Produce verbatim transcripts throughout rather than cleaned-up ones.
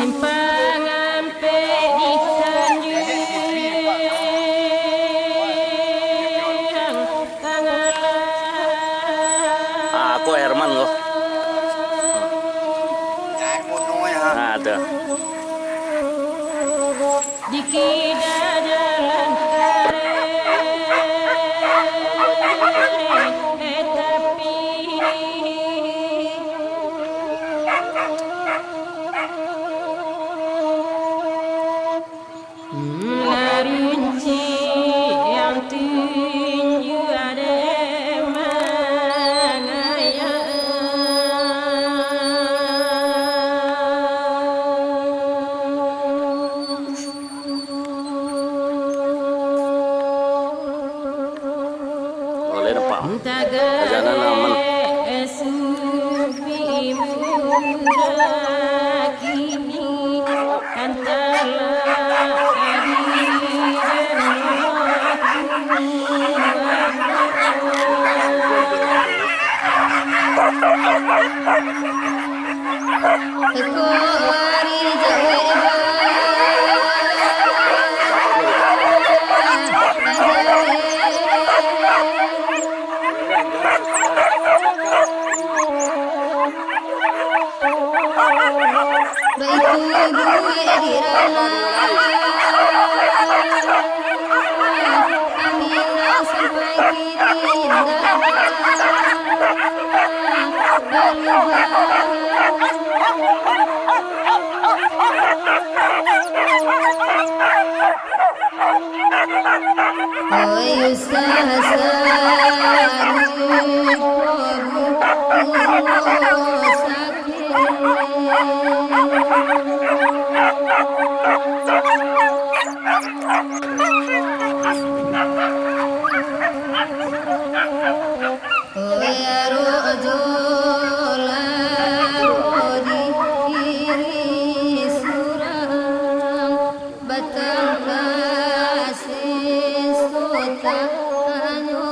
Simpang Ampek di Tanjuang Tangalang. Ah, aku Herman ko. Ah, tu. Di kida jalan kareh, tapi lah runcik yang tunjuak dek mangayaan. Boleh nampak. Kajanan aman. Baitu buek di rana, Aminah sampai kini indak balubang. Oi, usah sarupo bungo saketek. Oi, arok jo laro di iri surang, batang kasih sotanyo.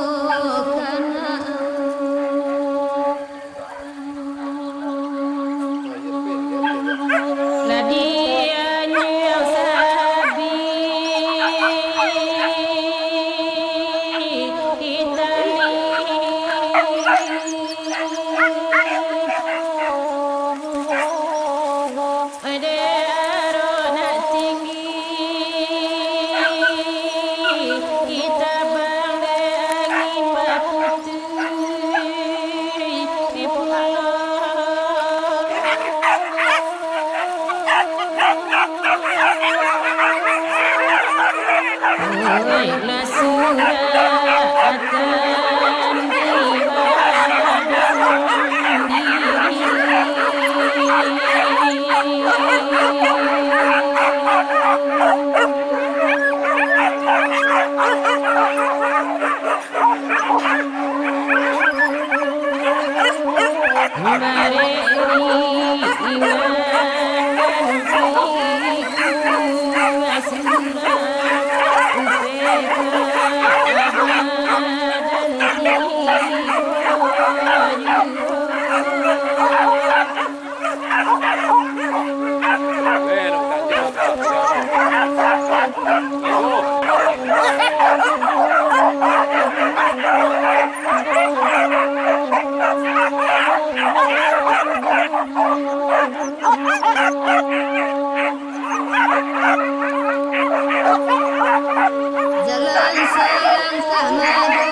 Jalan salangkah mado.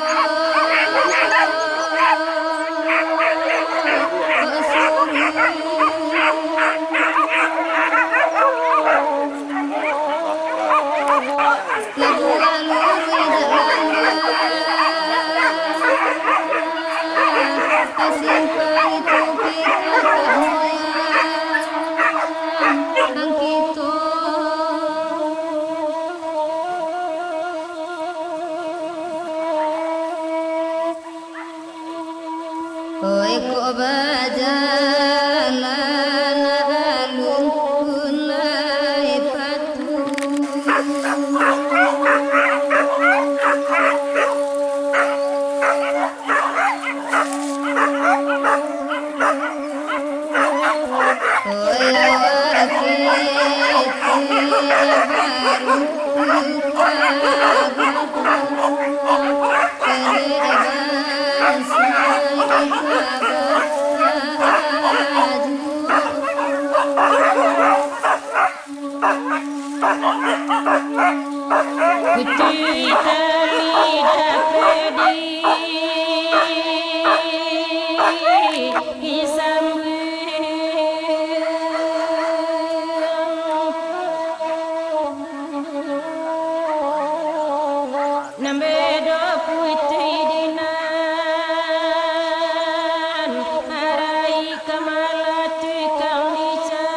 Lagu alun ijak lamba, simpang itu pikuah kamuan angkito. Oi, kok bajalan alun pun lai patuik. Oi, awak kecek baru. Putuih tali dapek di Nan bedo putuih di nan, arai ka malah tukang dicarian.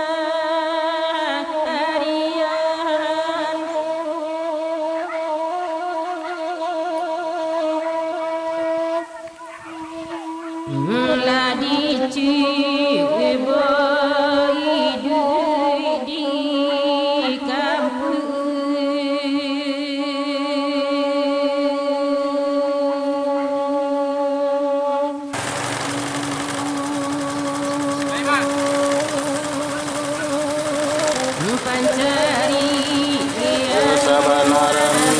Lah dicubo iduik di kampuang. Pancari. Sabanarnya.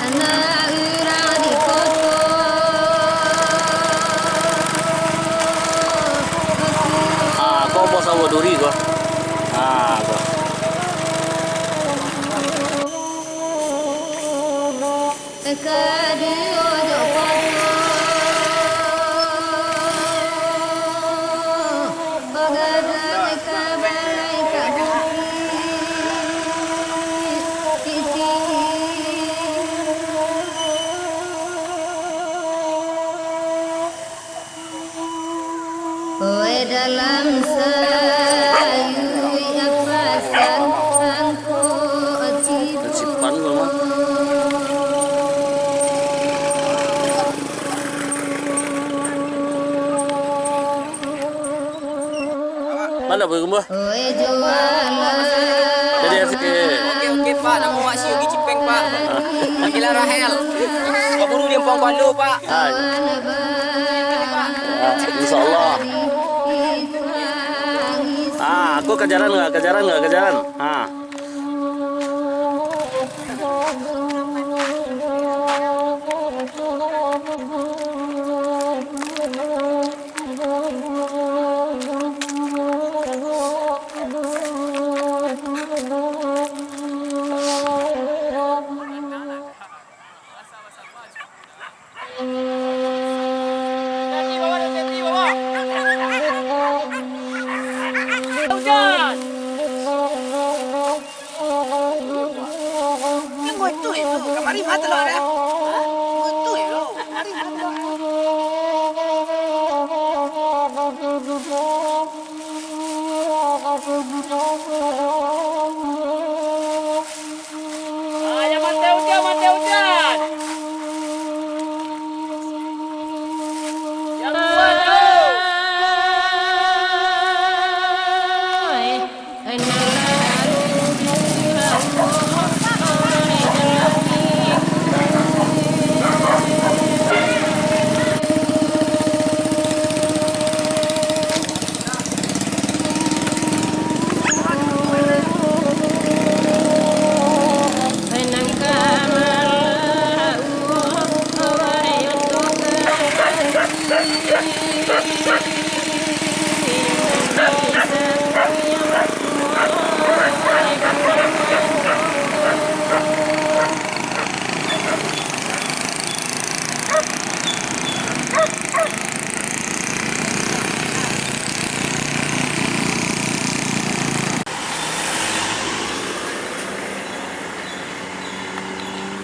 Anak urang di koto. Ah, ko buah sawo duri ko. Ah, ko. Ka di ojok koto. Bagadang ka balai ka bukik, titi. Oi, dalam sayuik pasan angko tibo. Simpan ko mah. Mana boleh kumbah? Jadi asik. Oke, oke, Pak. Nama awak si Yogi Cipeng, Pak. Panggilan Rahel. Kaburu di Empang Kuala, Pak. Ah. Ah, insyaallah. Ah, aku kajaran nggak? Kajaran nggak? Kajaran. Ah. Hujan. Kamari mah telok dah. Betul.